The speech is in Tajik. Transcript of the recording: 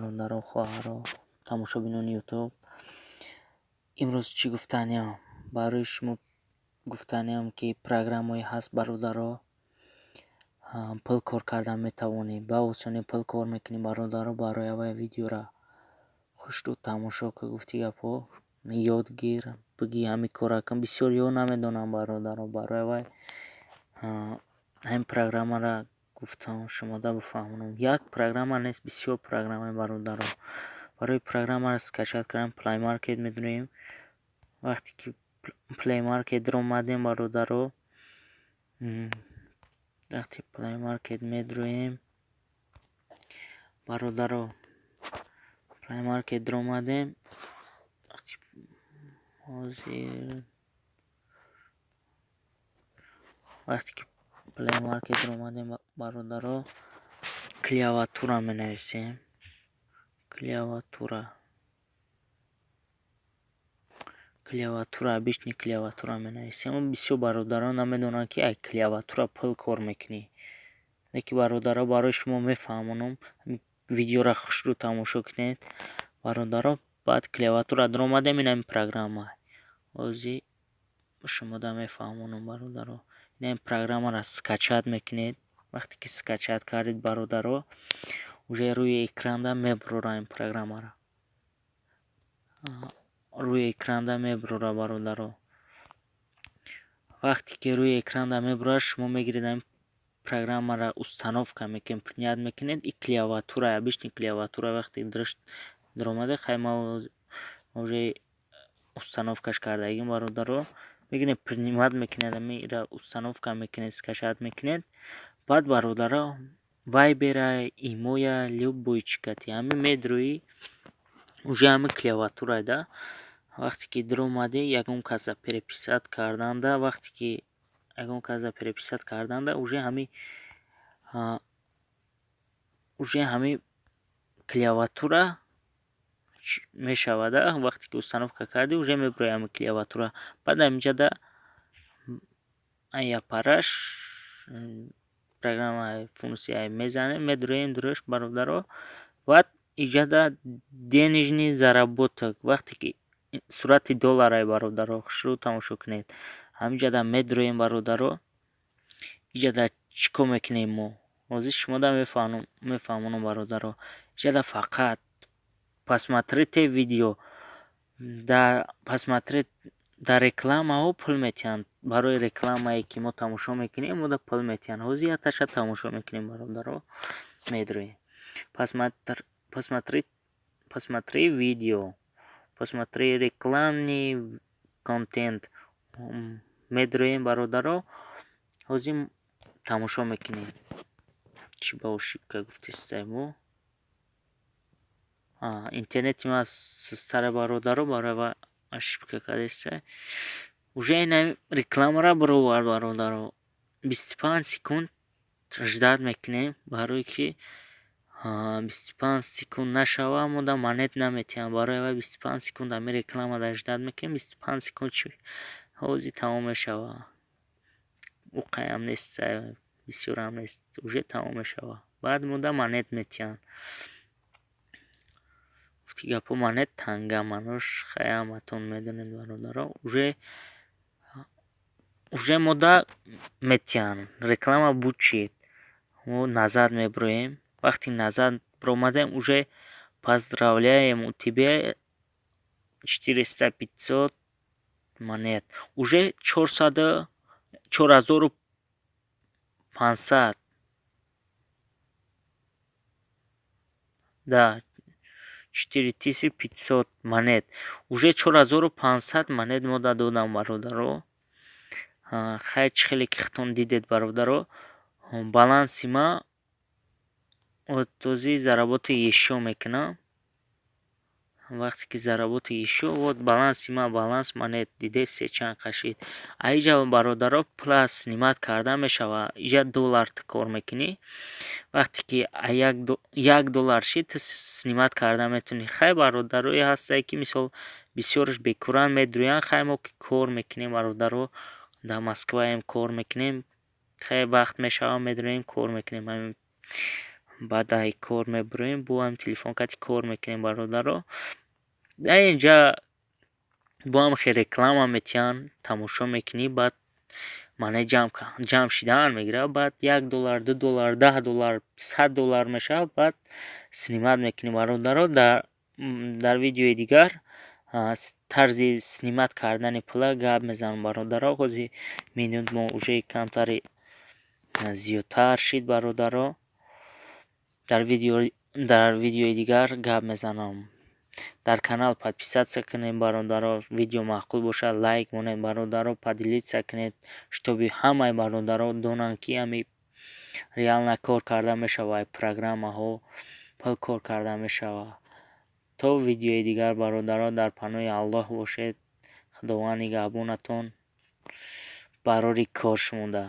Бародаро, хоҳаро, тамошобинони Ютуб. Имрӯз чӣ гуфтаниам? Барои шумо гуфтаниам, ки программое ҳаст, бародаро, пул кор кардан метавонӣ. Ба осонӣ пул кор мекунӣ, бародаро. Барои аввал видеора хушрӯ тамошо кун, гуфти гапҳо, ёд гир, бигӣ ҳамин корро кун. Бисёриҳо намедонанд, бародаро. Барои аввал ҳамин программаро гуфтам, шумода бифаҳмонам. Як программа нест, бисёр программаи, бародаро. Барои программаро скачать кардан Play Market медуроем. Вақте ки Play Market даромадем, бародаро, вақте Play Market медуроем, бародаро, Play Market даромадем, ҳозир вақте ки Play Market даромадем, бародаро, клавиатура менависем. Клавиатура, клавиатура, обычный клавиатура менависем. Бисёр бародарон намедонанд, ки ай клавиатура пул кор мекунӣ. Лекин, бародаро, барои шумо мефаҳмонам. Видеоро хушрӯ тамошо кунед, бародаро. Баъд клавиатура даромадем, ин ҳамин программа. Ҳозир шумода мефаҳмонам, бародаро. Ин ҳамин программаро скачать мекунед. Вақте ки скачать кардед, бародаро, уже рӯи экранда мебурора. Ин программаро рӯи экранда мебурора, бародаро. Вақте ки рӯи экранда мебурад, шумо мегиред, ҳамин программаро установка мекунед, принять мекунед. И клавиатура, обычный клавиатура, вақте даромада, хай, ма уже установкаш кардагим, бародаро. Мегиред, принимать мекунед, ҳаминро установка мекунед, скачать мекунед. Баъд, бародаро, Вайбера, Имоя, любой чикати ҳамин медурӯӣ, уже ҳамин клавиатура да. Вақте ки даромадӣ, ягон каса переписать карданда, вақте ки ягон каса переписать карданда, уже ҳамин клавиатура мешавад. Вақте ки установка кардӣ, уже мебурои ҳамин клавиатура. Баъд ҳаминҷода аппараш программа функсия мезанем, медуроем дуруш, бародаро. Баъд иҷода денежный заработок, вақте ки сурати долларай, бародаро, хушрӯ тамошо кунед. Ҳаминҷода медуроем, бародаро. Иҷода чӣ кор мекунем мо? Ҳозир шумода мефаҳмонам, бародаро. Иҷода фақат посмотрите видео, да посмотреть дар рекламаҳо пул метиҳанд. Барои рекламае ки мо тамошо мекунем, мода пул метиҳанд. Ҳозир якташа тамошо мекунем, бародаро. Медуроем, посмотри видео, посмотри рекламный контент медуроем, бародаро. Ҳозир тамошо мекунем. Чӣ ба ошибка гуфтестай мо? Интернети ма сустара, бародаро, барои ошибка кардестай. Уже ин рекламаро баровард, бародаро. 25 секунд ждать мекунем, барое ки 25 секунд нашава, мода монет наметиҳам. Барои вай 25 секунд ҳамин рекламада ждать мекунем. 25 секунд чи ҳозир тамом мешава. Уқаям нест, бисёрам нест, уже тамом мешава. Баъд мода монет метиҳанд. Гуфти гапҳо, монет танга маънош, хай, ҳаматон медонед, бародаро. Уже мода метиҳанд. Реклама буд, чид, мо назад мебуроем. Вақте назад баромадем, уже поздравляем, у тебя 400 500 монет, уже чорсаду 4500, да, 4500 монет, уже 4500 монет мода додам, бародаро. Хай, чӣ хеле ки худтон дидед, бародаро, баланси ма този заработать ещё мекунам. Вақте ки заработать ещё, вот баланси ма, баланс монет, дидед, се чанд қашид. Аиҷа, бародаро, пула снимать карда мешава. Иҷа доллар ту кор мекунӣ. Вақте ки 1 доллар шид, ту снимать карда метавонӣ. Хай, бародарое ҳастае, ки мисол бисёраш бекоранд, медурӯянд. Хай, мо ки кор мекунем, бародаро, дар Москваем, кор мекунем. Хай, вақт мешава, медуроем, кор мекунем. Баъд ай кор мебуроем, бо ҳами телефон кати кор мекунем, бародаро. Дар инҷа бо ҳам хел реклама метиҳанд, тамошо мекунӣ, баъд маънаи ҷамъ шидан мегирад. Баъд 1 доллар, 2 доллар, 10 доллар, 100 доллар мешавад, баъд снимать мекунӣ, бародаро. Дар видеои дигар тарзи снимать кардани пула гап мезанам, бародаро. Ҳозир минут мо уже камтари зиёдтар шид, бародаро. Дар видеои дигар гап мезанам. Дар канал подписаться кунед, бародаро. Видео маъқул бошад, лайк монед, бародаро, поделиться кунед, чтобы ҳамаи бародаро донанд, ки ҳами реально кор карда мешавад, программаҳо пул кор карда мешавад. То видеои дигар, бародаро, дар паноҳи Аллоҳ бошед. Худованд нигаҳбонатон. Барори кор шумода.